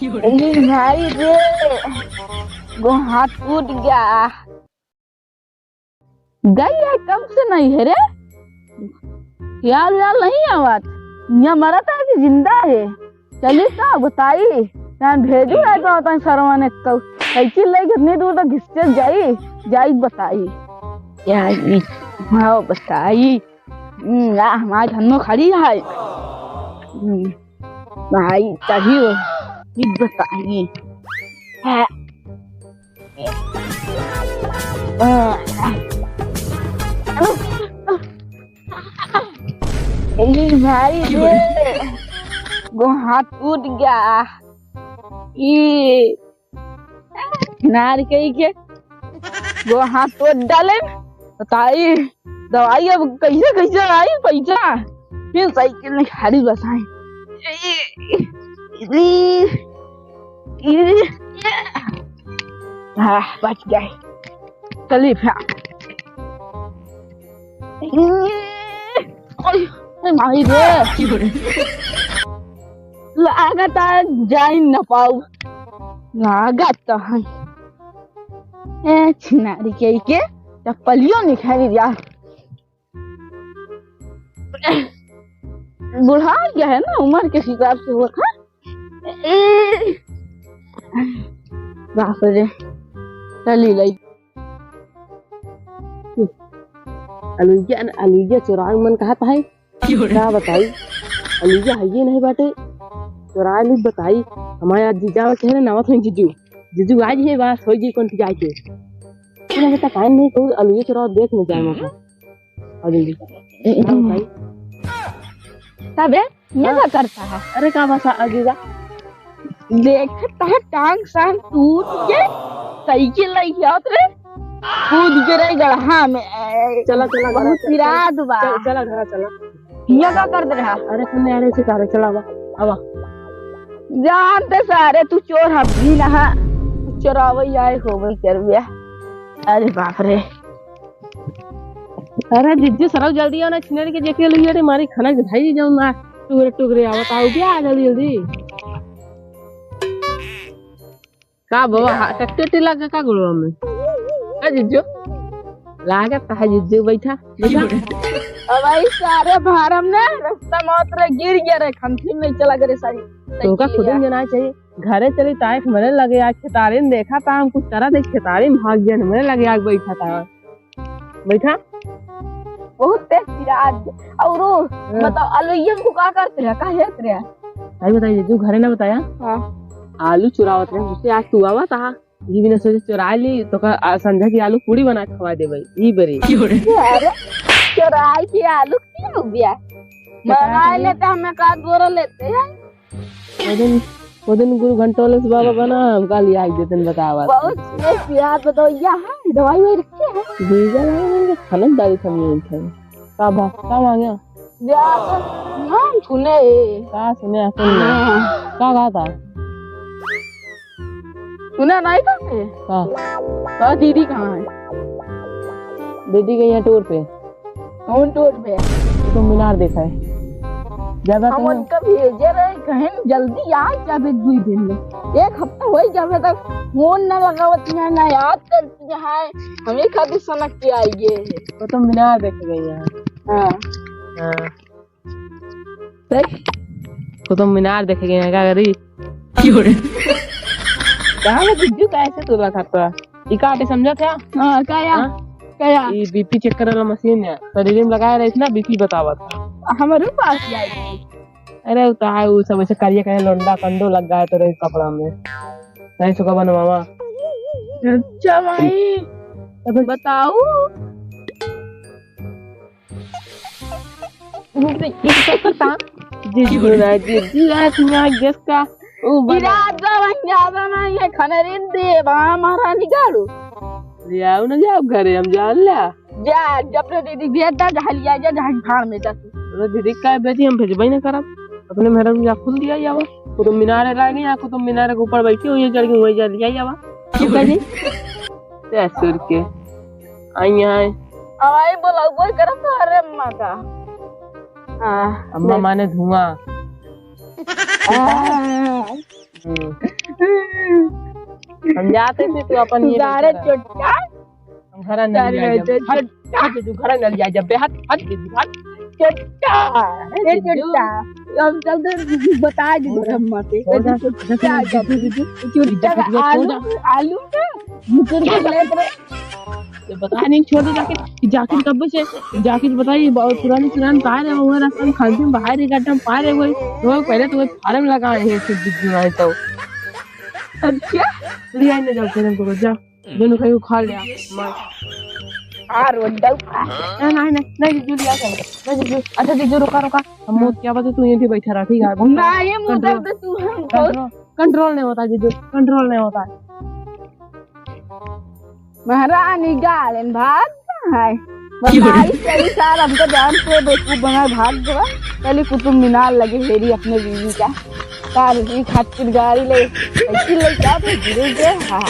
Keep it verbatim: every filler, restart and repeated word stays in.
ए भाई रे, गोड़ हाथ टूट गया। गई है, कब से नहीं है रे? ख्याल व्याल नहीं आवत। यहाँ मरत है कि जिंदा है? चली तो बताई। यहाँ भेजू है तो तन सरवा ने कऊ। साइकिल लेके इतनी दूर तक घिसके जाई, जाई बताई। या, हाँ बताई। हम्म, आ, हमार धनो खड़ी है। हम्म, भाई, तभी वो चीज बताएंगे। हाँ। ए भाई रे, गोड़ हाथ टूट गया। ई नार कही के गोड़ हाथ तोड़ डाले। बताई दवाई अब कैसे कैसे आई पैसा, फिर साइकिल में खाली बसाए। हाँ, बच गए। चली फिर। ओए, ओए माई रे। लागत है जाई न पाऊ। लागत है। ए, छिनारी के, के चप्पलियों नहीं खाई यार। बुढ़ा गया है ना, उम्र के हिसाब से वो था। बाप रे, चली लाई। अलुइया, अलुइया चोरावे मन कहत है। का बताई, अलुइया है ये नहीं बाटे। चोरावे ली बताई, हमारे आज जीजा के है ना, नावत है जीजू। जीजू आज है, बस हो गई कौन जाए के। इतना बेटा टाइम नहीं, तो अलुइया चोरावे देख न जाए मौका। आ जल्दी। का बताई? तबे ये हाँ। का करता है? अरे का बस आ गया। देखता है टांग सांग टूट के साइकिल लेके आवत रे, कूद के रे गड़हा में। चला, चला, बहुत चला, पिरात बा। चल, चला, घरा चला। ये का करत रहा? अरे सुन यार, ऐसे करे, चला आवा, आवा। जानते सारे तू चोर हब्बी ना, तू चोरावे आए हो भाई चरुआ। अरे बाप रे। अरे जिज्जू सरौ जल्दी आओ ना, छिनरी के जेके लिए रे मारी खाना के धाई जाऊँ ना। टुकड़े टुकड़े आवत आओ क्या, आ जल्दी जल्दी। का बाबा, हा, टट्टी उट्टी लग का गुड़वा में? ए जिज्जू, लागत है जिज्जू, बैठा, बैठा। अब आई सारे भारम ने रास्ता में उतरे गिर गया रे, खंथी में चला गए सारी। तोका खुद ही जाना चाहिए। घरे चली ताई, हमरे लगे आके खेतारी में देखा था, हम कुछ करा थे, खेतारी में भाग गया, हमरे लगे आके बैठा था। बैठा। बहुत तेज पिरात। और वो हाँ। बताओ, अलुइया को का करते रहे, का हेत रहे? भाई बताइए, तू घरे ना बताया? हाँ। आलू चुरावत रहे, उससे आज तू आवा था, ये बिना सोचे चुरा ली, तो का, आ, संझा की आलू पूड़ी बना के खवा दे भाई, ई बरी। अरे, चुराई के आलू की हो गया? मंगा लेते, हमें का बोरा लेते हैं। वो दिन, वो दिन गुरु घंटोले से बाबा बना, हम काल याद देतन बतावा। बहुत तेज पिरात, बताओ, यहाँ दवाई वाई रखे हैं? बीजा लगा देंगे, खाना डाली खानी है इनके। का बा, का मांगे? जा, हम सुने। का सुने, सुन ले। हाँ। का कहा था? सुना नहीं था? का? का दीदी कहाँ है? दीदी गई है टूर पे। कौन टूर पे? कुतुब मीनार देखा है। ज्यादा हम तो उनका भेजे रहे, कहें जल्दी आ जाबे दुई दिन में। एक हफ्ता हो जाबे तक फोन ना लगावत है, ना याद करती है। हमें खातिर सनक के आई गए है। कुतुब मीनार देखे गई है। हाँ। हाँ। देख, कुतुब मीनार देखे गए हैं, का करी? कहाँ में बिज्जू कैसे तोला खाता? ई का आटे समझा था? हाँ, का या? हाँ? का या? ई बीपी चेक करे वाला मशीन है, शरीर में लगाए रहे ना, बीपी बतावत। हमारे पास जाएगी। अरे, उ तो है, उ सब ऐसे करिए कहे लोंडा कंडो लग गए तो रहे कपड़ा में। नहीं सुखा बनवावा। अच्छा भाई, तो फिर बताओ। जी, जी, ना, जी, जी, आज ना, गैस का, ओ, बना। इरादा बन जाता ना, ये खाना रे दे, बा, हमारा निकालो। ले आओ ना, जाओ घरे, हम जान लिया। जा, अपने दीदी भेज दा, जहाँ लिया जा, जहाँ भाड़ में जा तू। अरे दीदी, का बेटी, हम भेजबे ना करब। अपने मेहरारू जा खुल दिया जावा। कुतुब मीनार रह गई, यहाँ कुतुब मीनार के ऊपर बैठी हुई है, चढ़ के वही जा लिया जावा। ठीक है जी। ससुर के। आई यहाँ। अब आई बोला, वही करत, अरे अम्मा का। हाँ। अम्मा माने धुआं। हाँ। हम्म। हम जाते थे, तू अपन ये सारे नहीं करा। चोट्टा। हम घरा नहीं सारे जाए जब। चोट्टा। हट, हट, तू घरा नहीं जाए जब। हट, हट, हट। चोट्टा। अरे ए जीजू। चोट्टा। हम चलते बता दे अम्मा से। हो जा, चोट्टा। जीजू, जीजू। चोट्टा का आलू, आलू का मुकुर के लेत रहे। ये पता नहीं, छोड़ दे जाकिर, जाकिर कब से, जाकिर पता ही बहुत पुरानी पुरानी तार है, वो रास्ता में खांसी में बाहर ही गड्ढा में पार है, वही, वो पहले तो वो फार्म लगाए हैं, फिर बिक जाए तो। अच्छा? ले आने जाओ, फिर हमको जा, दोनों कहीं उखाड़ लिया, मार। आ, रोड डाउन। नहीं, नहीं, नहीं, नहीं, जीजू लिया चल। नहीं, जीजू, अच्छा, जीजू, रुका, रुका, हम मौत क्या बात है, तू यहीं पे बैठा रहा, ठीक है? नहीं, ये मुंह control, दर्द तू है, control, control नहीं होता, जीजू, control नहीं होता। महारानी गार्डन भाग है। बताई सही सार, हमको जान के बेवकूफ बना भाग गवा। पहले कुतुब मीनार लगे हेरी अपने बीवी का। सार जी खातिर गाड़ी ले, साइकिल ले क्या थे गिरे गए। हाँ।